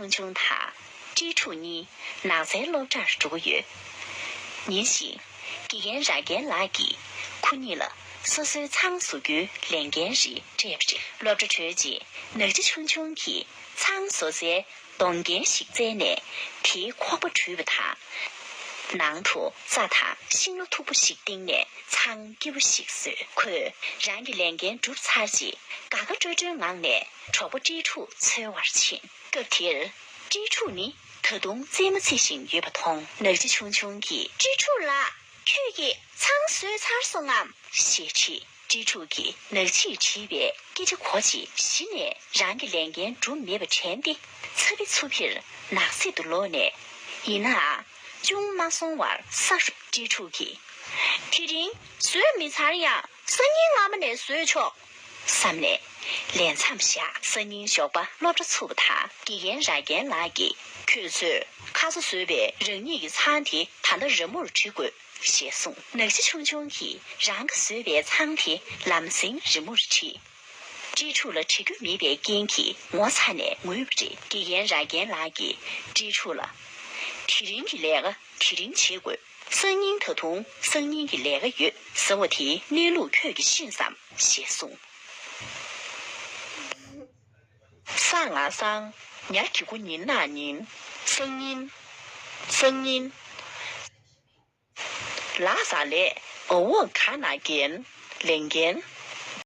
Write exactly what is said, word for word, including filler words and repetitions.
ཆུང་ཆུང་དང་ཀྲི་ཕྲུག་གཉིས་ནགས་ཚལ་སློབ་གྲྭར་འགྲོ་གི་ཡོད། ཉིན་ཞིག་དགེ་རྒན་ར་གན་ལགས་ཀྱིས་ཁོ་གཉིས་ལ་སོ་སོའི་ཚང་བཟོ་རྒྱུའི་ལས་འགན་རེ་སྤྲད་པ་རེད། སློབ་གྲྭ་གྲོལ་རྗེས་ནག་ཆུ་ཆུང་ཆུང་གིས་ཚང་བཟོ་སའི་གདོང་རྒྱན་ཞིག་བཙལ་ནས་དེའི་ཁོག་པ་བྲུས་པ་དང་། ནང་དུ་རྩྭ་དང་ཤིང་ལོ་མཐུག་པོ་ཞིག་བཏིང་ནས་ཚང་སྐྱིད་པོ་ཞིག་བཟོས། ཁོས་རང་གི་ལས་འགན་གྲུབ་ཚར་རྗེས་དགའ་དགའ་སྤྲོ་སྤྲོའི་ངང་ནས་གྲོགས་པོ་ཀྲི་ཕྲུག་འཚོལ་བར་ཕྱིན། སྐབས་དེར་ཀྲི་ཕྲུག་ནི་ད་དུང་རྩེད་མོ་རྩེ་བཞིན་ཡོད་པ་མཐོང་། ནག་ཆུ་ཆུང་ཆུང་གིས། ཀྲི་ཕྲུག་ལགས། ཁྱོད་ཀྱིས་ཚང་བཟོས་ཚར་སོང་ངམ། ཞེས་དྲིས། ཀྲི་ཕྲུག་གིས་ནག་ཕྱིས་བྲིས་པའི་སྐད་ཆ་གོ་རྗེས་གཞི་ནས་རང་གི་ལས་འགན་གྲུབ་མེད་པ་དྲན་ཏེ་ཚ་བི་ཚུ་བིར་ནགས་གསེབ་ཏུ་ལོག་ནས། ཡིན་ནའང་ཅུང་མ་སོང་བར་ས་རུབ། ཀྲི་ཕྲུག་གིས། དེ་རིང་བཟོས་མི་ཚར་ཡང་སང་ཉིན་སྔ་མོ་ནས་བཟོས་ཆོག་བསམ་ནས་ལས་མཚམས་བཞག་སང་ཉིན་ཞོགས་པ་སློབ་གྲྭ་ཚུགས་པ་དང་དགེ་རྒན་ར་གན་ལགས་ཀྱིས། ཁྱོད་ཚོས་ཁ་སང་བཟོས་པའི་རང་ཉིད་ཀྱི་ཚང་དེ་ད་ལྟ་རི་མོར་བྲི་དགོས། ཞེས་གསུངས། ནག་ཆུ་ཆུང་ཆུང་གིས་རང་གིས་བཟོས་པའི་ཚང་དེ་ལམ་སེང་རི་མོར་བྲིས། ཀྲི་ཕྲུག་ལ་བྲི་རྒྱུ་མེད་པའི་རྐྱེན་གྱིས་ངོ་ཚ་ནས་ངུས་པ་རེད། དགེ་རྒན་ར་གན་ལགས་ཀྱིས་ཀྲི་ཕྲུག་ལ། དེ་རིང་གི་ལས་ཀ་དེ་རིང་བྱེད་དགོས། སང་ཉིན་ད་དུང་སང་ཉིན་གྱི་ལས་ཀ་ཡོད་ཟེར་བ་དེའི་གནས་ལུགས་ཁྱོད་ཀྱིས་ཤེས་སམ། ཞེས་གསུངས། སང་ང་སང་ཉ་གི་གུ་ཉིན་ནག་ཉིན། སང་ཉིན། སང་ཉིན། ལ་ས་ལས་འོ་འོ་ག་ན་རྒན། ལས་འགན།